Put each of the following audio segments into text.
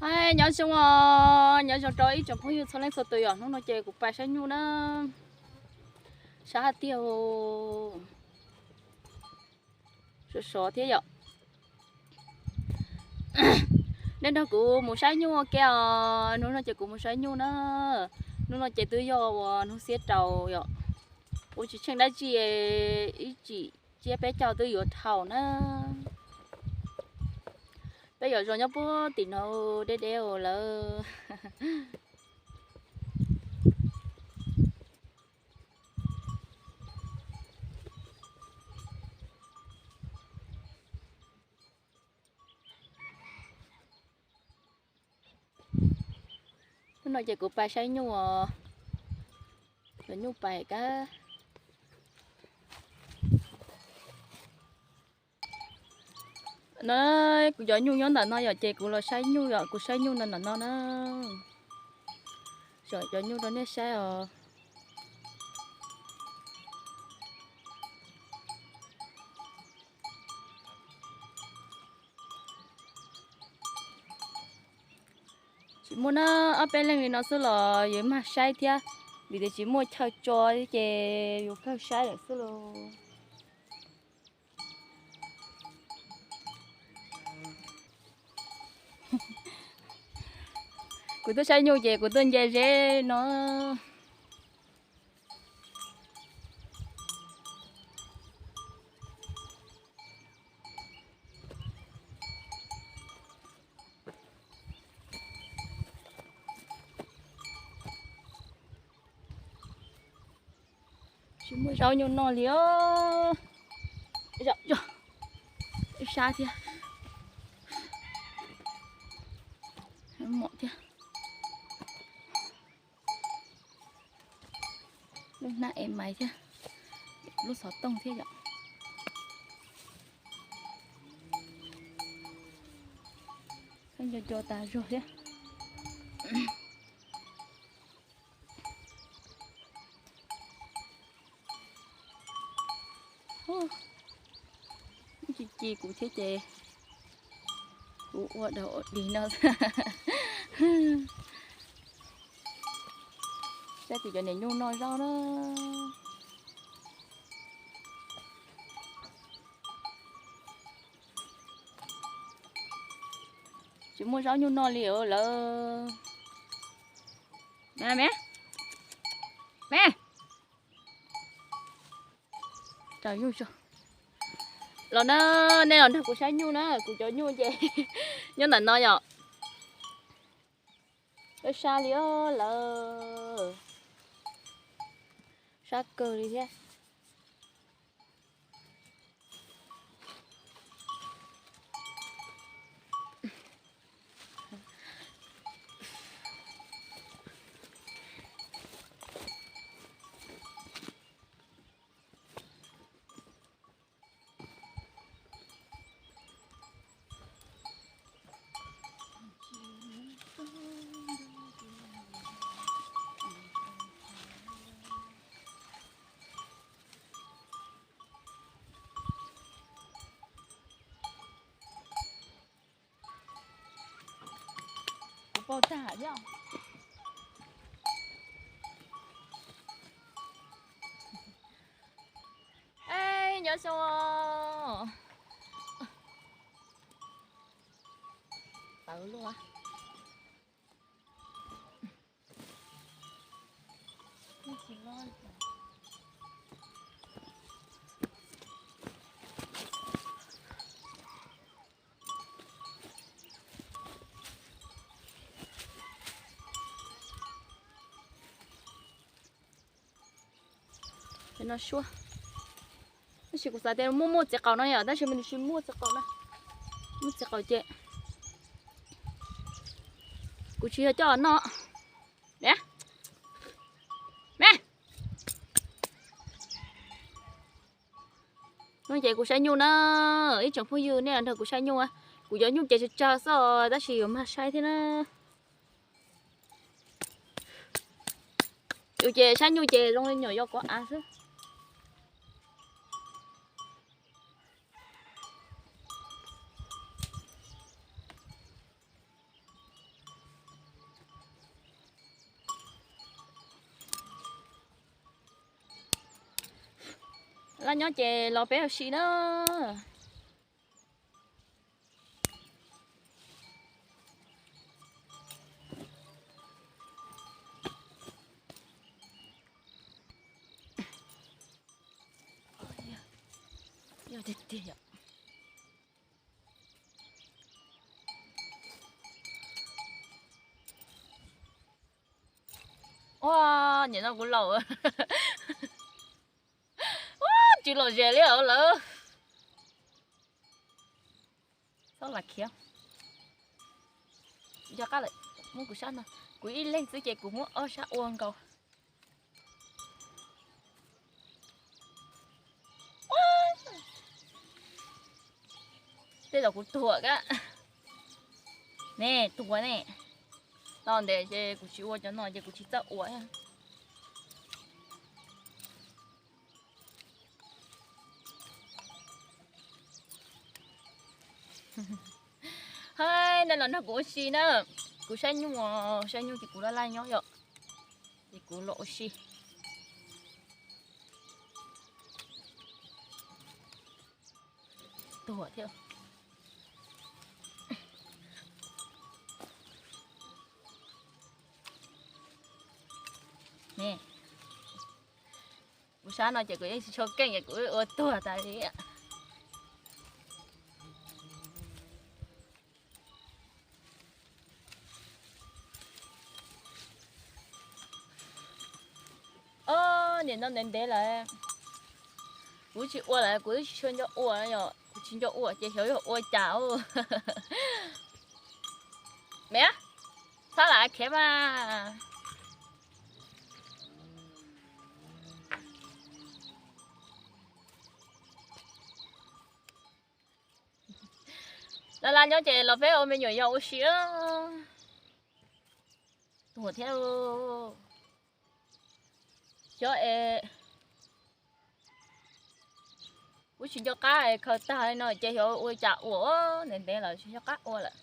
Ai, nyob zoo os, nyob zoo rau ib tsoom phooj ywg txhua leej txhua tus yom. Hnub no ces kuv pais saib nyuj na, sab tiag, sov sov thiab yom. Nej nrog kuv mus saib nyuj ua ke os, hnub no ces kuv mus saib nyuj na. Hnub no ces twb yog uas hnub xiab rau yom, kuv tsis tsheej dab tsi, ib tsam tsiab peb caug twb yuav dhau na. Peb yuav zos nyob puag tim no deb deb lawm. Hnub no ces kuv pais saib nyuj os, cov nyuj pais kab. No, kuv cov nyuj nyob ntawm no yom, ces kuv los saib nyuj yom, kuv saib nyuj no ntawm no na. Tsom cov nyuj rau nej saib os. Tsis muaj na, ob peb leeg li no xwb los yuav mag saib thiab, vim tias tsis muaj chaw tso ces yuav kawg saib lawm xwb los. Kuv tuaj saib nyuj ces kuv tuaj nce zeb no. Tsis muaj zaub nyuj noj li os. Ib sab thiab. Mom thiab. Lub hnab ev mais thiab, lub xov tooj thiab yom. Nco nco tas zog thiab. Ci ci kuv thiab ces kuv ua dog ua dig no. Saib kuv cov niam nyuj noj zaub na. Tsis muaj zaub nyuj noj li lawm. Me, me, los na, nej los nrog kuv saib nyuj na, kuv cov nyuj ces nyob ntawm no yom. Sab li lawm, sab kawg li thiab. Kuv paub tag thiab. Nyob zoo. Tawv luaj. No suab. Tab sis kuv xav tias muaj muaj txiv qaub no yom, tab sis mas nws tsis muaj txiv qaub na. Muaj txiv qaub ces kuv tsis yog coj noj. Me, no ces kuv saib nyuj na, ib tsoom phooj ywg nej los nrog kuv saib nyuj. Kuv cov nyuj ces tsawg tsawg xwb tab sis yuav mag saib thiab na. Yus ces saib nyuj ces zoo li nyuam yaus kov av xwb. Laj nyob ces los peb ua si na. Yog tiag tiag yom. Ua, nim no kuv laus. Ua, tsis lom zem li lawm. Txhob lam khiav. Nco qab lawm, muab kuv sab no. Kuv ib leeg xwb ces kuv muab ob sab ua nkaus. Tej zaum kuv tuag kab. Ne, tuag ne. Tau ntev ces kuv tsis ua cov no ces kuv tsis txawj ua. Hais, nej los nrog kuv ua si na. Kuv saib nyuj, saib nyuj ces kuv laj laj nyob yom. Ces kuv los ua si. Tuag thiab. Kuv sab no ces kuv yeej tsis tshua keej es kuv ua tuag tas li. Ob, nim no ntev ntev lawm. Kuv tsis ua lawm, kuv twb tsis tshua nco ua, yog kuv tsis nco ua ces xyov yog ua cas. Me, txhob lam khiav mas. Laj laj nyob ces los peb ua me nyuam yaus ua si. Tuag thiab. Xyov es, kuv tsis nco qab khaws tag li no ces xyov ua cas ua ntev ntev lawm tsis nco qab ua lawm.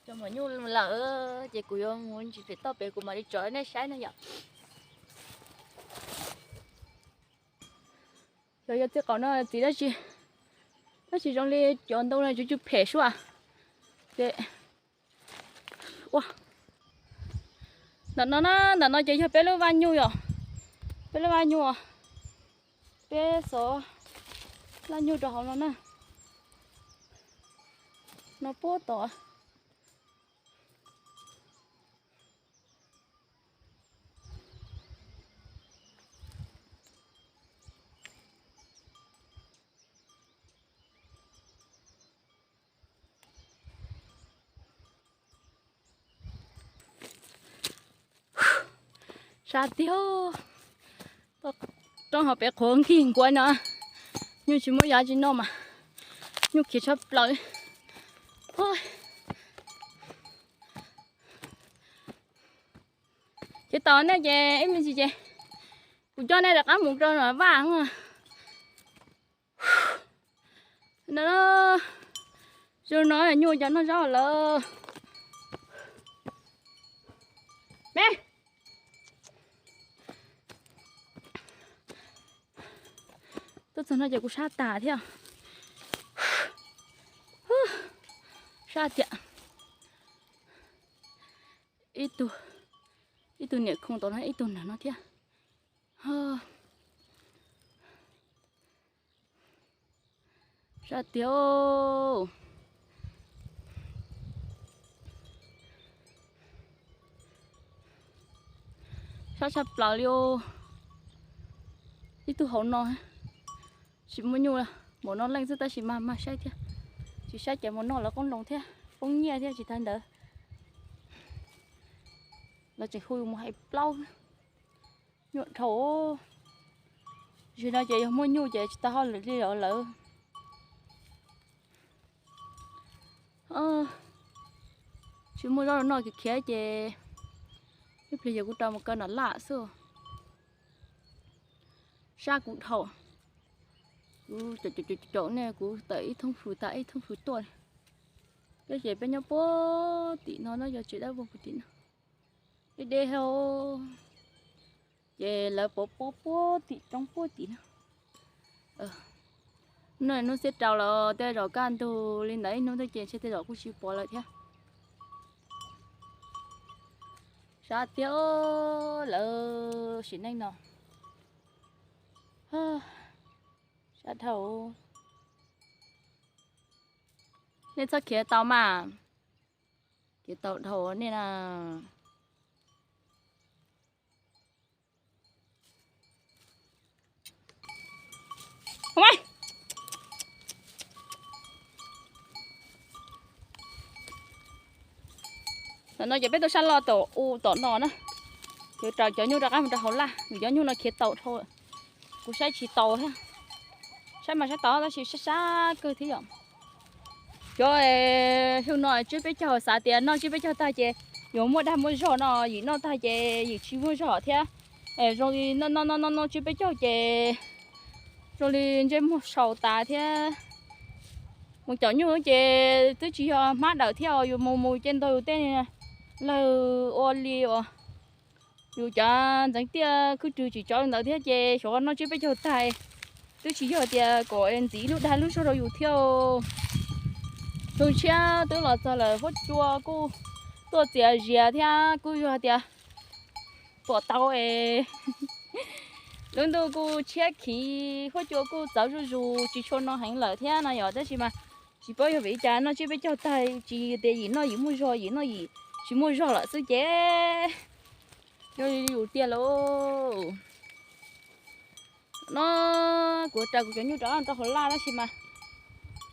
Cov maum nyuj lawm ces kuv yuav mus ntsis pem toj pem kuv mam li tso nej saib na yom. Cov yog txij qaum no txiv dab tsi, tab sis zoo li cov ntoo no tsuv tsw phem suab. Ces ua ntawm no na, ntawm no ces yog peb lub vaj nyuj yom, peb lub vaj nyuj, peb xov laj nyuj rau hauv no na. No puab tom. Sab tiag, roob hauv pem qhuav nkig nkuav no, nyuj tsis muaj yav tsis noj mas nyuj khiav tshaj plaws. Ces tau nej ces ib me ntsis ces kuv coj nej rov qab mus rau vaj no. Zoo no nyuj cov noj zaub lawm. Me, tuaj txog no ces kuv sab tas thiab. Sab tiag. Ib tug, ib tug niam khoom tau no ib tug nram no thiab. Sab tiag. Sab tshaj plaws li os. Ib tug hauv no tsis muaj nyuj, npaum no leej xwb tab sis mas mag saib thiab. Tsis saib ces mus noj lawv qoob loo thiab poob nyiaj thiab tsis tas ntawd. Lawv tseem hu yus mus hais plaub. Nyuaj dhau. Tam sim no ces yog muaj nyuj ces tsis tau hauj lwm li os lawv. Tsis muaj zaub noj khiav khiav ces ib pliag yog kuv rau mus kaw nram laj xwb. Sab kuv dhau. Kuv caum caum caum nej, kuv tawm ib thoob hws tas ib thoob hws tuaj li. Peb ces peb nyob puag tim no na, yog tsev dab vog puag tim no. Deb deb hos, ces lawv pov pob puag tim roob puag tim no. Hnub no hnub xiab rau los tej zaum kaj ntug li ntawd ib hnub thiab ces ntshe tej zaum kuj tsis pom lawm thiab. Sab tiag lawv sim neej no. Sab dhau. Nej txhob khiav tau mas. Khiav tau dhau nej na. Tam no ces peb tuaj sab loj tom u tom no na. Ces raws cov nyuj rov qab mus rau hauv laj, vim cov nyuj no khiav tau dhau. Kuv saib tsis taus thiab. Saib mas saib tau tab sis sab sab kawg thiab yom. Cov hlub no tsib peb caug xav tias noj tsib peb caug tag ces yuav muaj dag muaj zog no, yim noj tag ces yim tsis muaj zog thiab. Zoo li noj noj noj noj tsib peb caug ces zoo li ntsej muag sau tas thiab. Mus caum nyuj ces twb tsis yog hmab dawm thiab, yus mus mus ces ntaug yus tej lawg ua li uas yus cov ntxeev tiaj khwb rwg tsis tsov li ntawd thiab ces xyov noj tsib peb caug tag twb tsis yog tias kom ntxiv lub dag lub zog rau yus thiab. Tus tshiab twb los txog lawm, huab cua kuj tuaj txias zias thiab kuj yog tias pom tau es lub ntuj kuj tshiab khiv, huab cua kuj txawv zuj zus, tsis tshua no heev lawm thiab no yom. Tab sis mas tsis paub yog vim li cas noj tsib peb caug tag tsis tias yim noj yim muaj zog, yim noj yim tsis muaj zog lawm xwb ces yog li yus tiag lauj. No kuv raws kuv cov nyuj rov rau hauv laj tab sis mas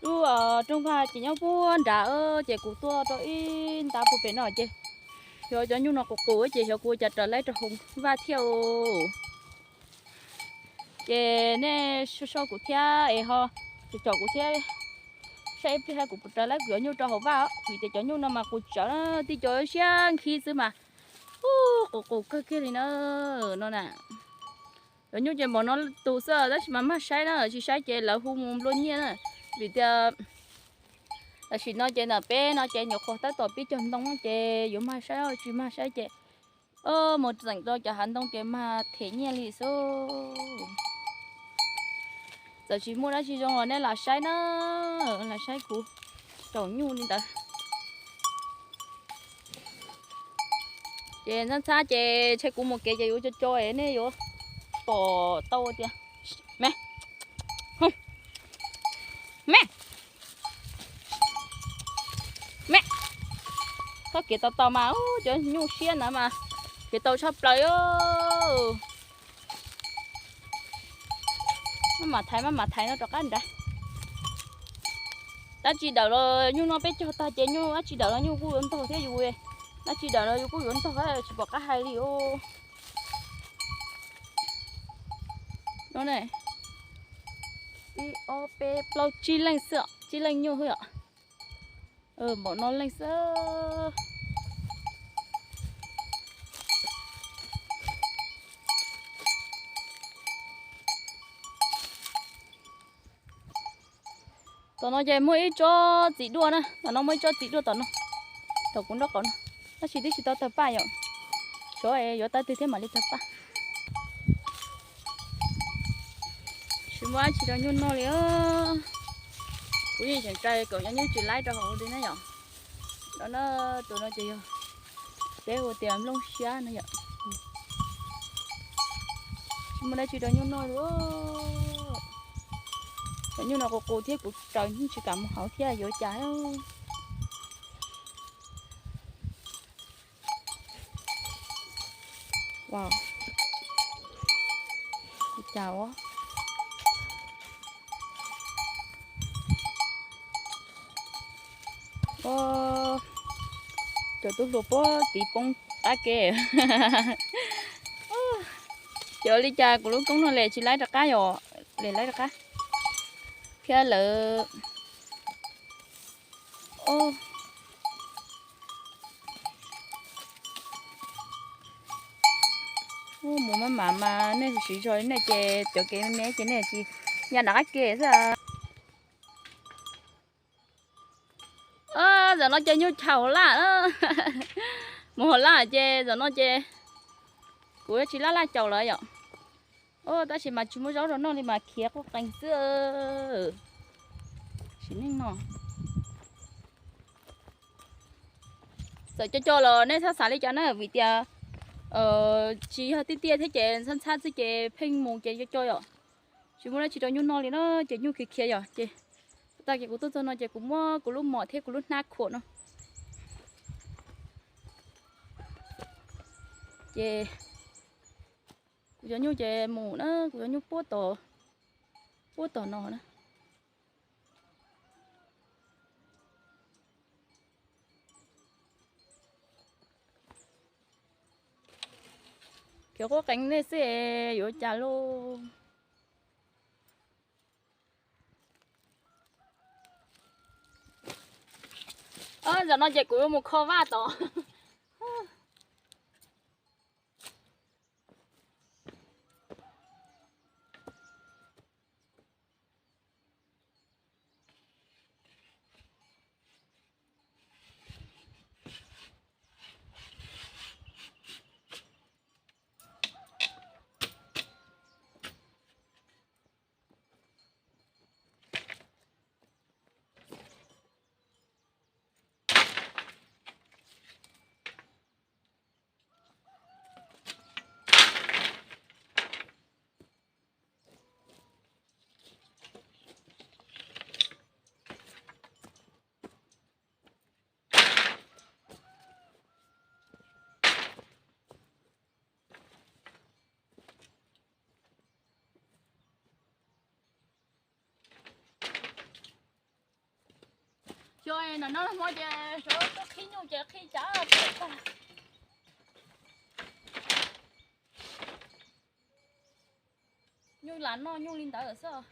lub rooj vag ces nyob puag nrad ces kuv tuaj rau ib nta puag pem no ces xyov cov nyuj no qus qus ces xyov kuv ua cas raws laib rau hauv vaj thiab. Ces nej sau sau kuv thiab es ho caum kuv thiab, saib ib pliag kuv puas raws laib kuv cov nyuj rau hauv vaj, vim tias cov nyuj no mas qus tsawv, tib co siab nkhib xwb mas, ub, qus qus kawg kiag li na. No na, cov nyuj ces npaum no tus xwb tab sis mas mag saib na, tsis saib ces lawv hu mus nplua nyiaj na. Vim tias tam sim no ces ntawm peb no ces nyuam qhuav tab tom pib cog ntoo ces yuav mag saib, tsis mag saib ces mus txeem rau cov hav ntoo ces mag them nyiaj li xwb. Txawm tsis muaj dab tsi zoo los nej lam saib na, lam saib kuv caum nyuj li ntawd. Ces ntxhab ntxhab ces ntshe kuv mus kev ces yuav co co es nej yuav pom tau tias, me, me, me, txhob kev tau tau mas, cov nyuj siab ntawd mas kev tau tshaj plaws. Maj mam thaiv, maj mam thaiv no rov qab nrad. Dab tsi dawm los nyuj noj peb caug tag ces nyuj, dab tsi dawm los nyuj kuj yuav ntog thiab yus, dab tsi dawm los yus kuj yuav ntog, tsis pom qab hais li os. No ne, ib ob peb plaub tsib leej xwb, tsib leej nyuj xwb yom. Npaum no leej xwb. Tom no ces muaj ib tsob txiv duaj na, tom no muaj ib tsob txiv duaj tom no, tom kuv nraub qaum no, tab sis twb tsis tau tawg paj yom, xyov yuav tau twg thiab mam li tawg paj. Tsis muaj dab tsi rau nyuj noj li. Kuv yeej tseem raws kom cov nyuj tsis laib rau hauv li na yom. No na, tus no ces yog peb hu tias nplooj siab no yom. Tsis muaj dab tsi rau nyuj noj li. Cov nyuj no qus qus thiab kuv raws yeej tsis kam mus hauv thiab yuav cas. Ua cas ua cov tub hluas puag tid poob qab ke. Ces ua li cas kuv lub koob no les tsis laib rov qab yom, les laib rov qab thiab lawm. Mus maj mam mas nej siv zog li nej ces cov kev me me ces nej tsis Yam nram qab ke xwb. Zaum no ces nyuj chaws hauv laj, mus hauv laj ces zaum no ces kuv tsis laj laj caum lawm yom. Tab sis mas tsis muaj zaub rau noj li mas khiav quaj qees xwb. Sim neej no txawm co co los nej txhob xav li cas na, vim tias tsis yog tiaj tiaj thiab ces ntxhab ntxhab xwb ces pheej mus ces co co yom. Tsis muaj dab tsi rau nyuj noj li na, ces nyuj khiav khiav yom. Ces tag kis kuv tuaj txog no ces kuv muab kuv lub mom thiab kuv lub hnab khuam no. Ces kuv cov nyuj ces mus na, kuv cov nyuj puab tom, puab tom no na. Khiav quaj qees nej xwb es yuav cas lauj. Zaum no ces kuv yuav mus kho vaj tod. Xyov no no hmo ces sawv tuaj qhib nyuj ces qhib cas tag. Nyuj lam noj nyuj li ntawd xwb.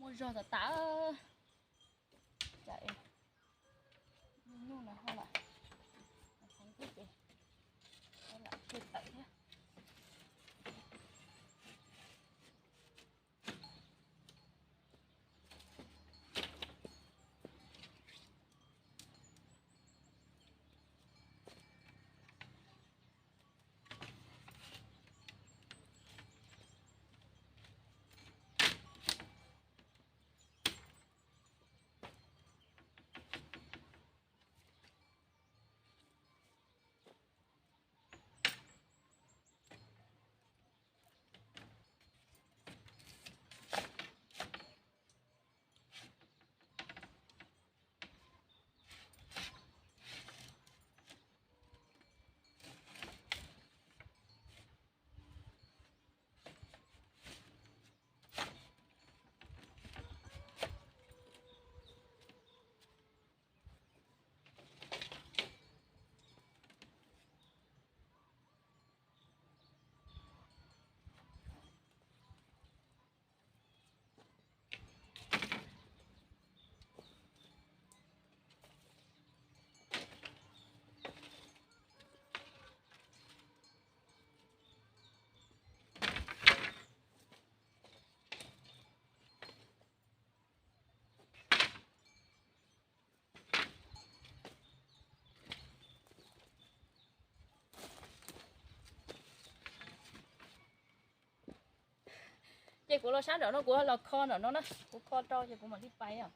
Muaj zog tas tas. Nyuj no ho lam heev thiab ces ho lam tawm thiab. Ces kuv los sab nraum no, kuv los kho nraum no na, kuv kho rau ces kuv mam li pais os.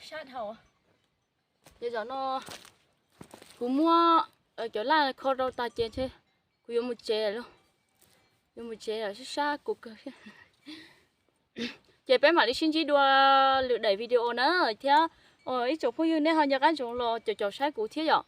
Sab dhau. Ces zaum no kuv muab cov laj kho rau tas ces kuv yuav mus tsev lawm. Yuav mus tsev lawm, sab sab kuv kawg. Ces peb mam li sib ntsib dua lwm daim video na thiab. Ib tsoom phooj ywg nej ho nco qab ntsoov los caum caum saib kuv thiab yom.